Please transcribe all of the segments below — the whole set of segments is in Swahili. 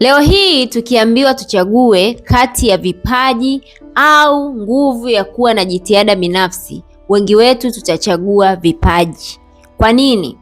Leo hii tukiambiwa tuchague kati ya vipaji au nguvu ya kuwa na jitihada binafsi, wengi wetu tutachagua vipaji. Kwa nini?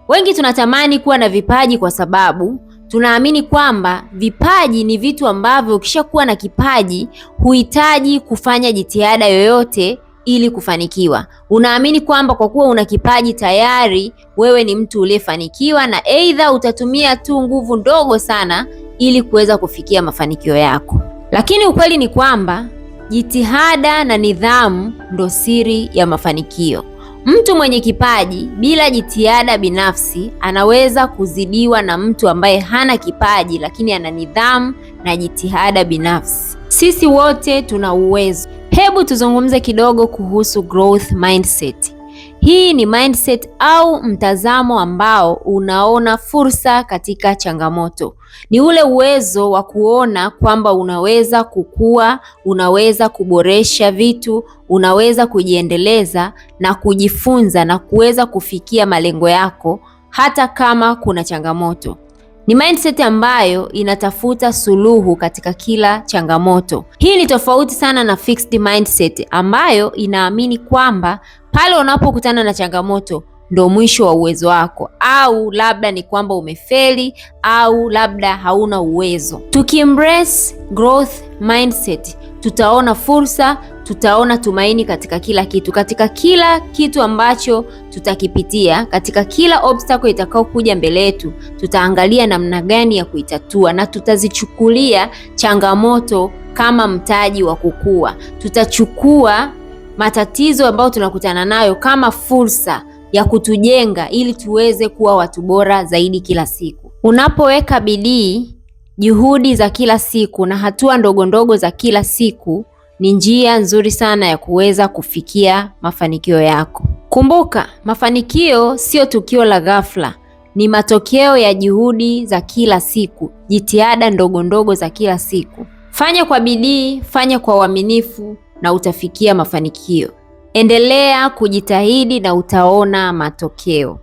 Wengi tunatamani kuwa na vipaji kwa sababu tunaamini kwamba vipaji ni vitu ambavyo ukishakuwa na kipaji huhitaji kufanya jitihada yoyote ili kufanikiwa. Unaamini kwamba kwa kuwa una kipaji tayari wewe ni mtu uliyefanikiwa, na aidha utatumia tu nguvu ndogo sana ili kuweza kufikia mafanikio yako. Lakini ukweli ni kwamba jitihada na nidhamu ndo siri ya mafanikio. Mtu mwenye kipaji bila jitihada binafsi anaweza kuzidiwa na mtu ambaye hana kipaji lakini ana nidhamu na jitihada binafsi. Sisi wote tuna uwezo. Hebu tuzungumze kidogo kuhusu growth mindset. Hii ni mindset au mtazamo ambao unaona fursa katika changamoto. Ni ule uwezo wa kuona kwamba unaweza kukua, unaweza kuboresha vitu, unaweza kujiendeleza na kujifunza na kuweza kufikia malengo yako hata kama kuna changamoto. Ni mindset ambayo inatafuta suluhu katika kila changamoto. Hii ni tofauti sana na fixed mindset ambayo inaamini kwamba pale unapokutana na changamoto ndo mwisho wa uwezo wako, au labda ni kwamba umefeli, au labda hauna uwezo. Tukiembrace growth mindset, tutaona fursa, tutaona tumaini katika kila kitu, katika kila kitu ambacho tutakipitia, katika kila obstacle itakayokuja mbele yetu, tutaangalia namna gani ya kuitatua na tutazichukulia changamoto kama mtaji wa kukua. Tutachukua matatizo ambayo tunakutana nayo kama fursa ya kutujenga ili tuweze kuwa watu bora zaidi kila siku. Unapoweka bidii, juhudi za kila siku na hatua ndogo ndogo za kila siku ni njia nzuri sana ya kuweza kufikia mafanikio yako. Kumbuka, mafanikio sio tukio la ghafla, ni matokeo ya juhudi za kila siku, jitihada ndogo ndogo za kila siku. Fanya kwa bidii, fanya kwa uaminifu na utafikia mafanikio. Endelea kujitahidi na utaona matokeo.